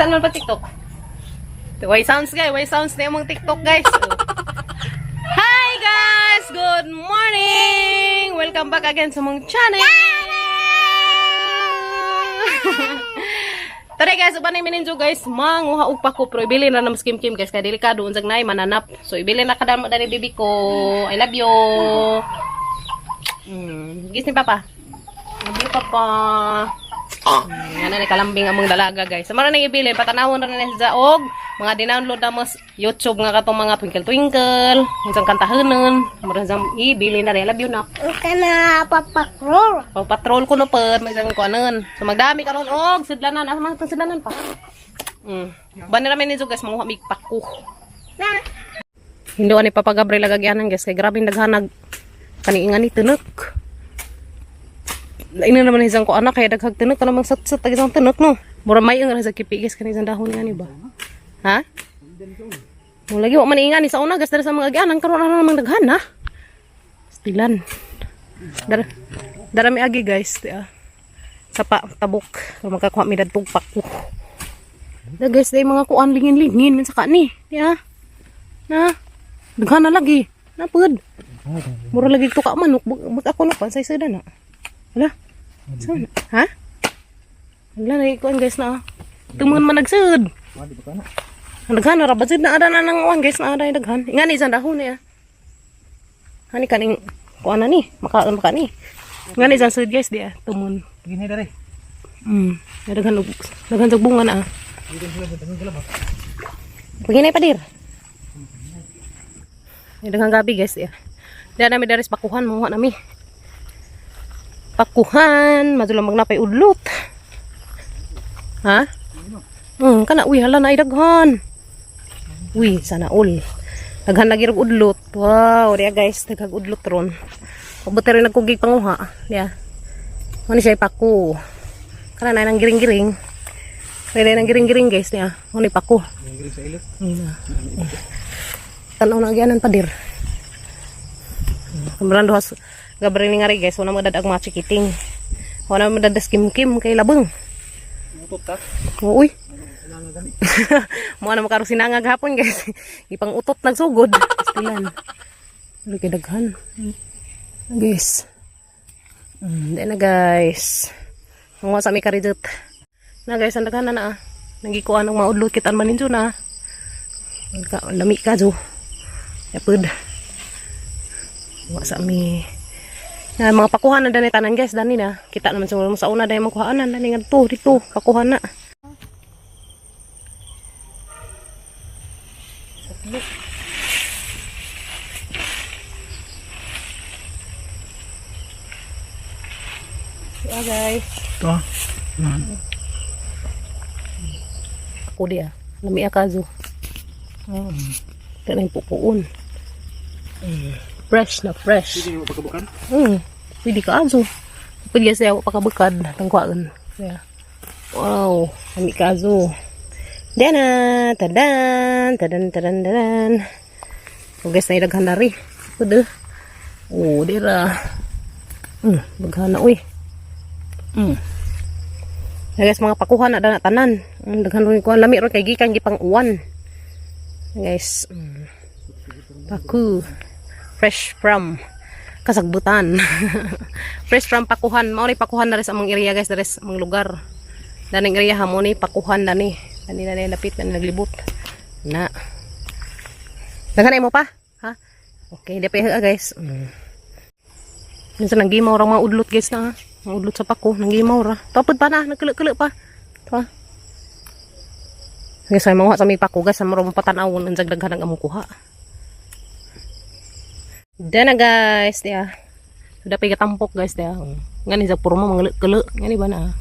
Saan man pa TikTok? Way sounds guys, way sounds na yung TikTok guys. Oh. Hi guys! Good morning! Welcome back again sa mong channel! Tara guys, uban na mininjo guys, manguha og pako pero ibili na nam skim kim guys kay delikado unsag naay mananap. So ibili na kadamo dani bibi ko. I love you. Gis ni papa. Love you papa. Yan na ni kalambing among dalaga guys. Sa mara nang ibilin patanawon ra na sa og mga dinownload na mas YouTube nga katong mga twinkle twinkle, unsang kantahanon, mura sa ibili na rin. I love you na. Kana papakrol. O patrol ko no per may isang kuanon. So magdami karon og sudlanan, asa man itong sudlanan pa. Banira mi ninyo guys manguha mig pako. Na. Hindo ani Papa Gabriel agagyanan guys kay grabe naghanag kani nga ni tunok. Lain na naman isang ko anak kaya daghag tunok kanang sat-sat tag isang tunok no. Mura may ang sa kipi guys kani isang dahon nga ni ba. Ha? Mo lagi wa man ingan ni sa una gas dara sa mga agyanan karon ana namang daghan ha. Stilan. Dara dara mi agi guys di ah. Sa pa tabok kung makakuha mi dadtog pako. Da guys day mga kuan lingin-lingin min sa kani. Di ah. Na. Daghan na lagi. Napud. Mura lagi to ka manok. Bag ako na pa sa isa na. Wala. Saan? Ha? Wala na kuan guys na. Ah. Tumun man nagsud. Daghan ra ba jud na ada na nang kuan guys na ada daghan. Ingani isang dahon niya. Hani kaning kuan na ni, maka maka ni. Ingani isang sud guys di ah, tumun. Gini dari. Daghan og daghan sa bunga na ah. Paginay pa dir. Daghan gabi guys di ah. Diyan nami daris pakuhan manguha nami. Pakuhan, madula magnapay udlot. Ha? Kana uy hala na ay daghan. Uy, sana all. Daghan lagi rog udlot. Wow, diya guys, daghang udlot ron. Pabuti rin nagkugig panguha. Diya. Ano siya ipako. Kana na nang giring-giring. Pwede nang giring-giring guys niya. Ano ipako. Giring sa ilot. Tanaw na agyanan pa dir. Kamran duhas Gabriel nga rin guys, wala madadag mga chikiting. Wala madadag kim-kim kay labang. Utot ta. Uy. Mo na makaro sinangag hapon guys. Ipang utot nagsugod. Stilan. Ano kay daghan. Guys. Di na guys. Mga sa mi karidot. Na guys, ang daghan na na ah. Nagikuan ng maudlot kitan man ninyo na. Ka, lami ka jo. Yapod. Wa sa mi. Na mga pakuhan na dani tanan guys, dani na. Kita naman sa una dahil makuhaanan dani ngadto dito pakuhan na. Yeah, guys. Ito. Ako di ah. Lami akazo. Ito na yung pupuon. Fresh na fresh. Hindi mo pagkabukan? Pwede ka azo. Pwede kasi ako pakabukad. Tangkwaan. Yeah. Wow. Lami ka azo. Dana! Tadan! Tadan, tadan, tadan. So guys, naidaghan na rin. Pwede. Oh, dira. Daghan na, uy. Na guys, mga pakuha na dana tanan. Daghan rin ko. Lami ron kay gikan gipang uwan. Guys, Paku. Fresh from kasagbutan. Fresh from pakuhan. Mao ni pakuhan na rin sa among area guys, diri sa among lugar. Daning area ha mo ni pakuhan na ni. Dani na ni lapit na ni naglibot. Na. Daghan mo pa? Ha? Okay, di pa ah, guys. Minsan nanggimaw ra mga udlot guys na. Ha? Mga udlot sa pako, nanggimaw ra. Tapod pa na, nagkilo-kilo pa. Ito ah. Guys, ay manguha sa may pako guys, sa marong patanawon ang daghan ang among kuha. Dana guys, diya. Sudah pa tampok guys diya. Ngani sa purma mga kelo, ngani ba na?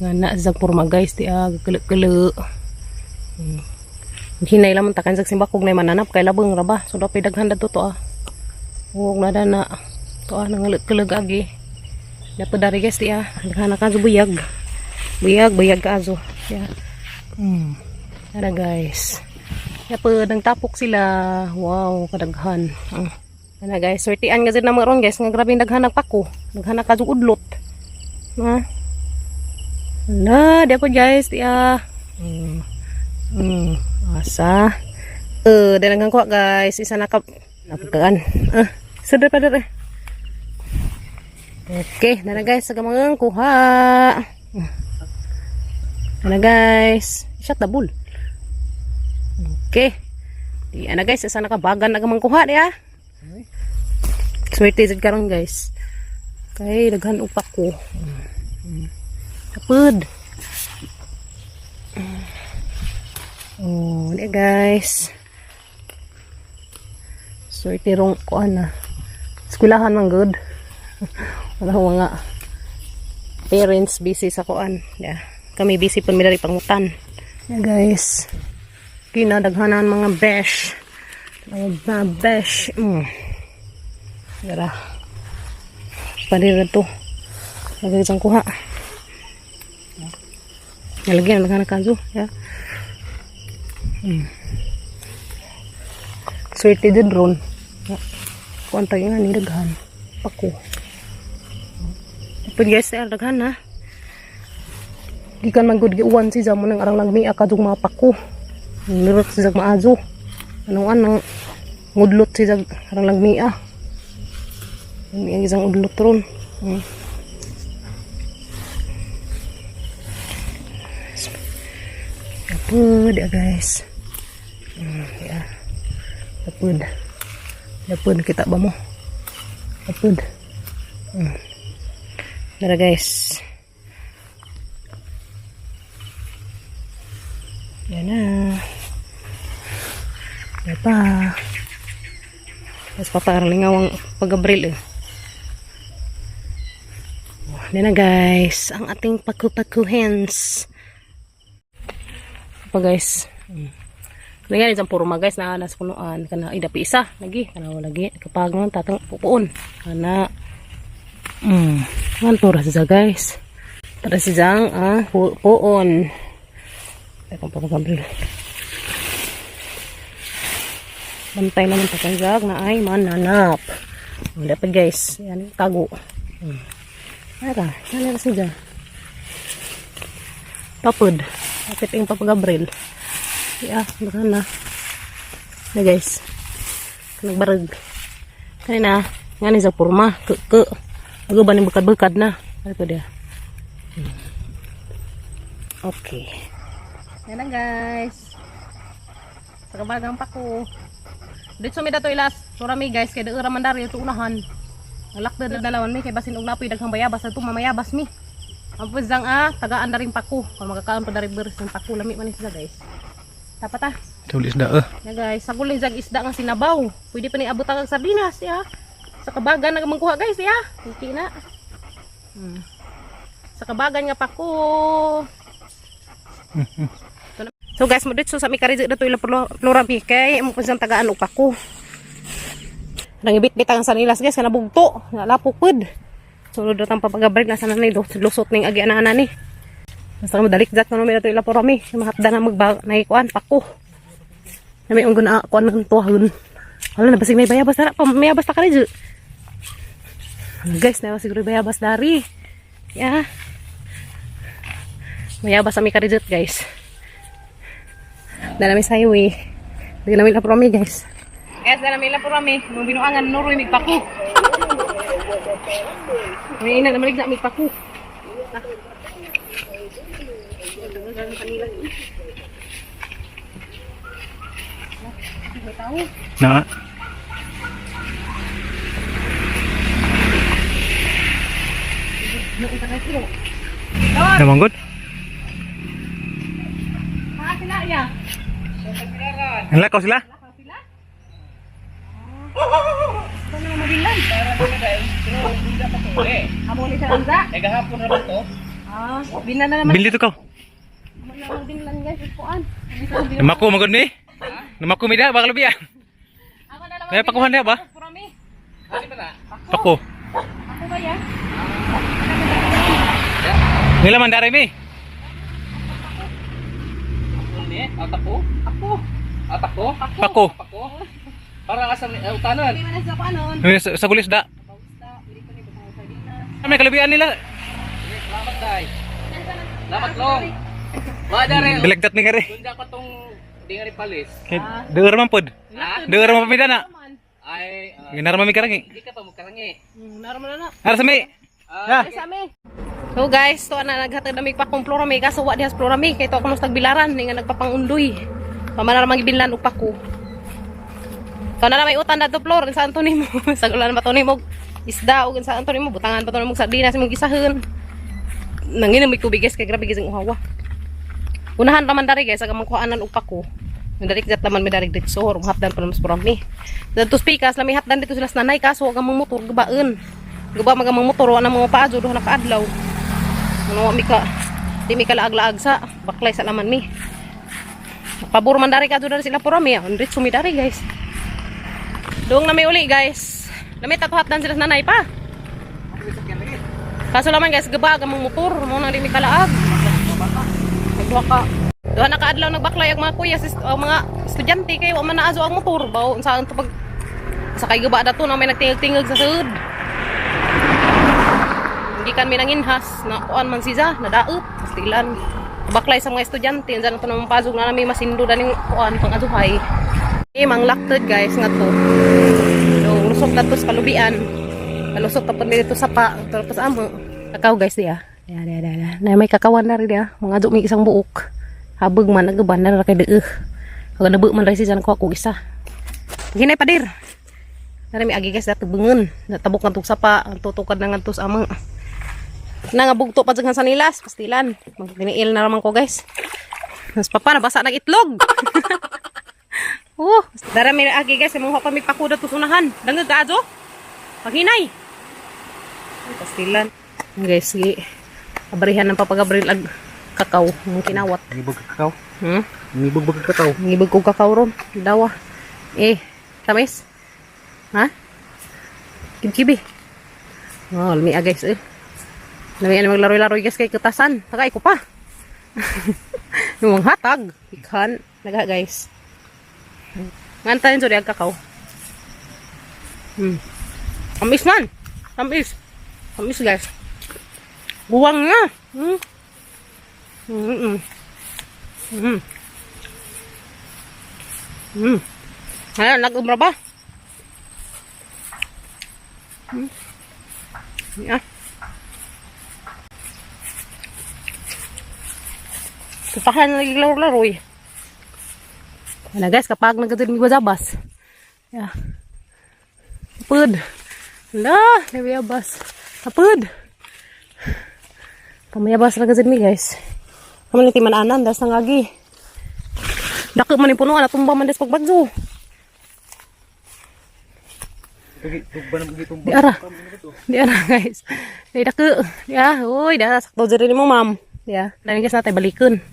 Ngana sa purma guys diya, kelo-kelo. Hinay lamang takan sa simbakog na mananap kay labeng ra ba. So dapat daghan dadto to ah. Ug na na. To ah nangalek-keleg agi. Dapat dari guys diya. Daghan na ka buyag. Buyag, buyag ka azo. Diya. Tara guys. Dapat nang tapok sila. Wow, kadaghan. Ana guys, swertian nga jud na mga ron guys nga grabe daghan nagpako. Daghan na kadtong udlot. Na. Na, di po guys, diya. Asa. Dalagang kuha guys. Isa na ka napagkaan. Ah, sadar pa dere. Okay, na guys, sa gamang kuha. Na guys. Shut the bull. Okay. Di ana guys, isa na ka bagan na gamang kuha diya. Swerte jud karon guys. Kay daghan og pako. Tapod. Oh, di guys. Swerte rong kuan na. Eskwelahan man good. Wala ko mga parents busy sa kuan. Yeah. Kami busy pud mi diri pangutan. Yeah, guys. Kinadaghanan mga besh. Mga besh. Dara. Palira to. Lagay isang kuha. Nalagyan, lagyan na kaso. Yeah. Swerte din ron. Yeah. Kuan tayo nga ni daghan. Pako. Pud guys, ay daghan na. Gikan man gud giuwan si Jamo nang arang lang mi akadong mga pako. Nirot si Jag maazo. Ano anang ngudlot si Jag arang lang mia. May ang isang udlot ron. Lapod, ya guys. Yeah. Lapod. Lapod, kita ba mo? Lapod. Tara guys. Yan na. Yan pa. Mas paparang lingawang pag-abril eh. Oh, yan na guys. Ang ating paku-pakuhens. Pa guys. Nga isang puro mga guys na nasa punuan kana ay dapi isa lagi kana wala lagi kapag nang tatang pupuon kana ngan tura siya guys, tara siya ah puon ay kung papagabril bantay naman pa na ay mananap wala pa guys, yan tago. Ara sana siya tapod kapit yung papagabril. Yeah, baka na. Na guys. Nagbarag. Kanina, nga ni sa purma. Ke, ke. Ako ba ni bekad-bekad na? Ano ko dia? Okay. Yan lang guys. Sa kabagang pako. Dito mi dato ilas. Sura mi guys, kay daura man dari ito unahan. Ang lakda na dalawan mi kay basin og napoy daghang bayabas ato mamayabas mi. Ang puzang ah, tagaan na rin pako. Kung makakaon pa dari beres ng pako lami man siya guys. Dapat ah. Tulis isda eh. Na guys, sa gulay jag isda nga sinabaw. Pwede pa ni abot ang sardinas, ya. Sa kabagan na mangkuha guys, ya. Okay na. Sa kabagan nga pako. So guys, mo dito sa mi kari dato ila plura mi kay imo pud tagaan og pako. Nang ibit-bit ang sanilas guys kana bugto, nalapok pud. Sulod ra tang papagabrik na sana ni lusot ning agi ana ni. Basta mo dalik jat kuno mi dato ila plura mi, mahapda na magba naikuan pako. Nami ang guna kuan ng tuwahon. Wala na basig may bayabas na pa, mayabas ta kari. Guys, na siguro bayabas dari. Yeah. Mayabas ami kari guys. Dala mi sa highway. Dala mi lapro mi guys. Guys, dala mi lapro mi. Mong binuangan nuroy migpako. May ina na maligna migpako. Na. Namanggod? Ha, sila ya. Nalakaw sila? Sila? Ito na mabilan. Amo ni sa Ramza. Eh, gahapon na ba to? Ah, binan na naman. Bili to ka. Amo na lang binlan guys, kuan. Namako magod ni. Namako mi da baka lubian. Ako na lang. May pakuhan niya ba? Purami. Pako. Ako ba ya? Nila man dari mi. Atako? Ako. Atako? Pako. Ako? Para asa ni utanan. Hindi man sa kuanon. Sa gulis da. May kalubian nila. Salamat day. Salamat long. Wa dare. Bilagtat mi kare. Tunda pa tong di nga ni palis. Kay Door man pod. Ha? Door man pamida na. Ay, Ginara man mi karangi. hindi ka pa mo karangi. Naro man na. Ara sa mi. Ha. So guys, to na naghatag na may pakong plorami kaso wa dihas plorami kay to ako tagbilaran ni nga nagpapangundoy. Pamana ra mangibilan og pako. Kau na may utan dato plor sa anto nimo sa ulan ba to nimo isda og sa anto nimo butangan pa to nimo sardinas imong gisahon. Nangina may tubig guys kay grabe guys ang uhawa. Unahan ra man dari guys ang kuhaanan og pako. Nadarik jat naman may darig dito so hatdan pa naman sa plorami. Dadto speakers lami hatdan dito sila sa nanay kaso ang among motor gubaen. Guba mag among motor wa na mga paadyo duha na kaadlaw. Ano mi ka di mi kalaag-laag sa baklay sa laman mi. Pabor man dari kadto dari sila purami, ah. Andrit sumidari guys. Doong na may uli guys. Lami tatuhat dan sila sa nanay pa. Kaso laman guys, gaba ang among motor mo nang di mi kalaag. Nagduha ka. Duha na kaadlaw nagbaklay ang mga kuya sis, ang mga estudyante kay wa man naazo ang motor bawo unsa ang pag sa kay gaba dato na may nagtingog-tingog sa sud. Hindi kan mi nanginhas na kuan man siya nadaot pastilan. Baklay sa mga estudyante unsa to naman pasok na nami masindo daning kuan pangaduhay. Eh manglaktod guys nga to. So lusok na to sa kalubian. Kalusok tapos dito sa pa tapos amo. Kakao guys diya. Diya diya diya. diya. Na may kakawan na rin diya. Mga adto may isang buok. Habog man nagaban na ra kay deeh. Kag nabu man ra siya kuha kog isa. Ginay padir. Nari may agi guys dato bungon. Natabok nga tug sapa, ang tutukad na ngadto sa amang. Nangabugto pa dyan sa nilas, pastilan. Magtiniil na naman ko guys. Mas papa nabasa nag itlog. Oh, dara may agi guys, mga pa may pakuda to sunahan. Dangag ka ajo. Paghinay. Ay, pastilan. Guys, sige. Abrihan ng papagabril ag kakao, mong kinawat. Ngibog kakao. Hmm? Ngibog bag kakao. Ngibog ko kakao ron. Dawa. Eh, tamis? Ha? Kibkibi. Oh, lami ah, guys eh. Lami na maglaroy-laroy guys kay kutasan. Tagay ko pa. Yung mga hatag. Ikan. Naga guys. Nganta yun sorry ang kakao. Tamis man. Tamis. Tamis guys. Buwang na. Ayan, nag-umra ba? Yeah. Tutahan na naglaro-laro eh. Wala guys, kapag nagkatid mi bayabas. Yeah. Tapod. Wala, may bayabas. Tapod. Pamayabas na gazid mi guys. Kamu ni timananan, das nangagi. Dako man yung punuan, natumba man des pagbagyo. Di ara. Di ara guys. Di dako. Di ah, uy, da sakto diri nimo ma'am. Di ah. Dali guys natay balikon.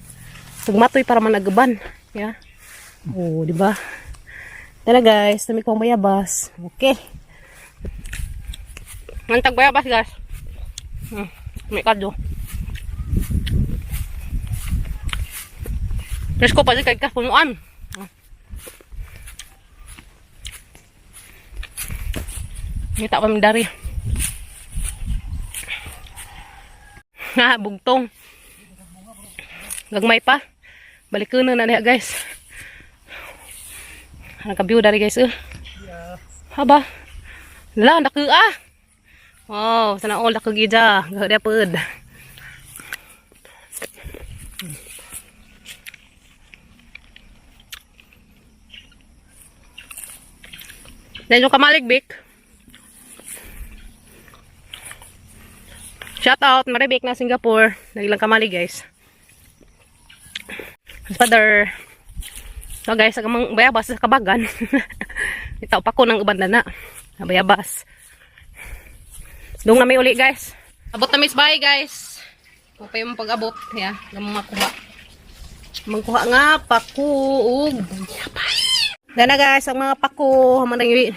Tugmatoy para man agaban. Ya. Oh, di ba? Tara guys, nami kong bayabas. Okay. Mantag bayabas guys. May kadyo. Presko pa kay kapunuan. Ngita pa dari. Ha, bugtong. Gagmay pa. Balikan na na niya, guys. Nakabiw dari guys. Eh. Haba. La, naku ah. Wow, sana all naku gija. Gak dia pud. Dan yung kamalig, Bik. Shout out, Maribik na Singapore. Nagilang kamali, guys. Father. So guys, ang mga bayabas sa kabagan. Itaw pa ko ng uban na. Bayabas. Doon na may uli, guys. Abot na miss bye, guys. Kung pa yung pag-abot, ya, gamang makuha. Mangkuha nga paku ug bayabas. Dana guys, ang mga paku, haman nang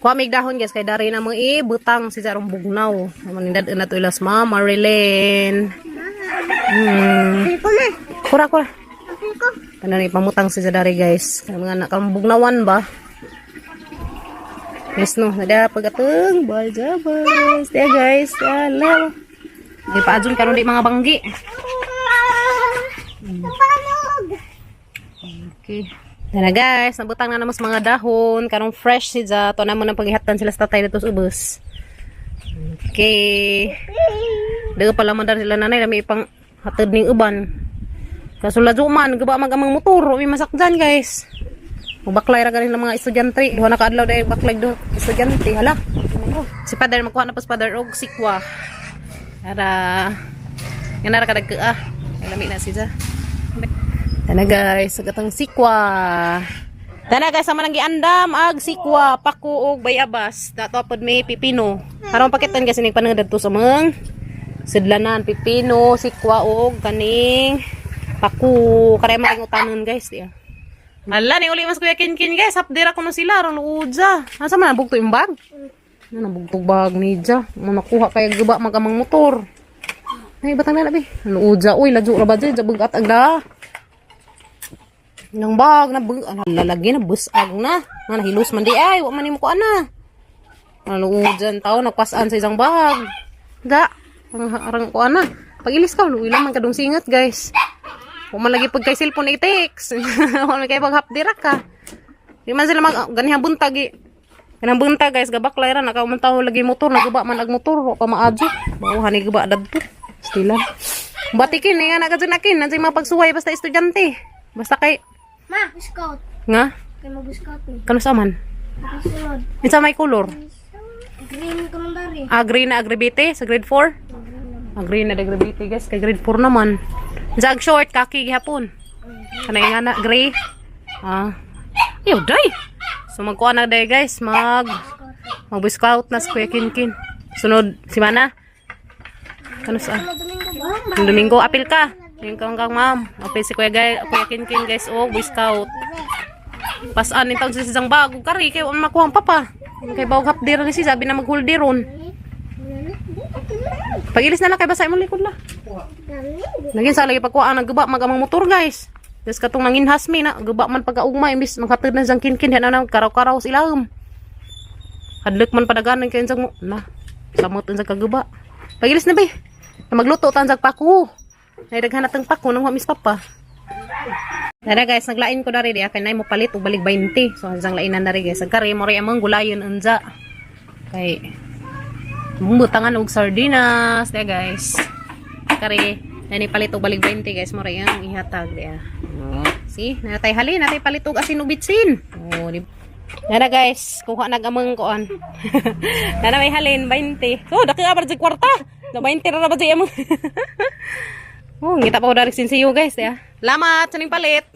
kuha mig dahon guys kay dari na mo ibutang si Jarong bugnaw. Haman nindad na to ilas ma Marilyn. Ko na. Kura kura. Ko. Tanan ipamutang si Jadari guys. Kaya mga anak kang bugnawan ba? Yes no, nada pagateng bayabas. There guys, ala. Di pa adun karon di mga banggi. Tabalog. Okay. Tara guys, nabutang na naman sa mga dahon. Karong fresh si Ja. To naman ang paghihatan sila sa tatay dito sa ubos. Okay. Daga pala man dahil sila nanay. Lami ipang hatid ning uban. Kaso ladyo man, gaba mag amang motor. May masakjan guys. Mabaklay ra ganin ng mga estudyante. Duha na kaadlaw dahil baklay do estudyante. Hala. Si Father magkuha na pa si Father og sikwa. Ara. Nga nara kadag ah. Lami na si Ja. Tana guys, sagatang sikwa. Tana guys, sama nang giandam ag sikwa, paku og bayabas. Dato pod may pipino. Aron pakitan guys ining panangad dadto sa mga sidlanan, pipino, sikwa og kaning paku. Kare man utanon guys, diya. Ala ni uli mas Kuya Kinkin guys, hapdira ko na sila aron luudja. Asa man nabugto yung bag? Na nabugtog bag ni Ja. Mo nakuha kay guba mag amang motor. Ay, batang na labi. Luudja, uy, ladyo ra ba dyan? Jabugat agda. Nang bag na bug ano, lalagi na busag na. Nga nahilos man di ay, wa man nimo ko ana. Ano dyan tao nagpasan sa isang bag. Da, ang arang ko ana. Pag-ilis ka, luwi lang man kadung singat, guys. Wa man lagi pag kay cellphone i-text. Wa man kay paghapdira ka. Di man sila mag ganihang buntag eh. Ganihang buntag guys, gabaklay ra naka man tao lagi motor, naguba man ag motor, wa pa maadyo. Bao hani guba dadto. Stila. Batikin eh, nga nagadunakin, nandiyan mga pagsuway basta estudyante. Basta kay Ma, scout. nga Kay mag-scout ni. kano sa man? Sunod. Unsa may color? Green ko nang dari. Agree na agribite sa grade 4? Agree na agribite guys, kay grade 4 naman. Jag short kaki gihapon. Kanay nga na gray. Ah. Ayaw day. So magkuha na day guys, mag mag scout na si Kuya Kinkin. Sunod si Mana. Kano sa? Domingo ba? Ang Domingo, apil ka. Yung kang kang ma'am. Apil si Kuya, guy, Kuya Kinkin guys, oh, Boy Scout. Pasaan ni taon sa isang bago kari kay wa man makuha ang papa. Kay bawag hapdira ni si sabi na magholdi ron. Pagilis na lang kay basa imong likod la. Naging sa lagi pagkuha ang guba mag amang motor guys. Des katong nanginhas mi na guba man pagkaugma imbis maghatid na sang kinkin na na karaw-karaw sa ilawom. Hadlok man padaganan kay unsang mo na samot unsang kaguba. Pagilis na be. Na magluto ta unsang paku. Nay daghan natang paku nang wa mis papa. Dara guys, naglain ko dari di kay nay mo palit og balig 20. So unsang lainan dari guys. Ang kare mo ri among gulayon unja. Kay butangan og sardinas di guys. Kare nani palit og balig 20 guys mo ri ang ihatag di. Oh, see, natay hali natay palit og asin ug bitsin. Oh, di. Nana guys, kuha nag amang kuan. Nana may halin 20. Oh, daki abar jud kwarta. Na 20 ra ba jud among. Oh, ngita pa ko dari sinsiyo guys ya. Lamat sa ning palit.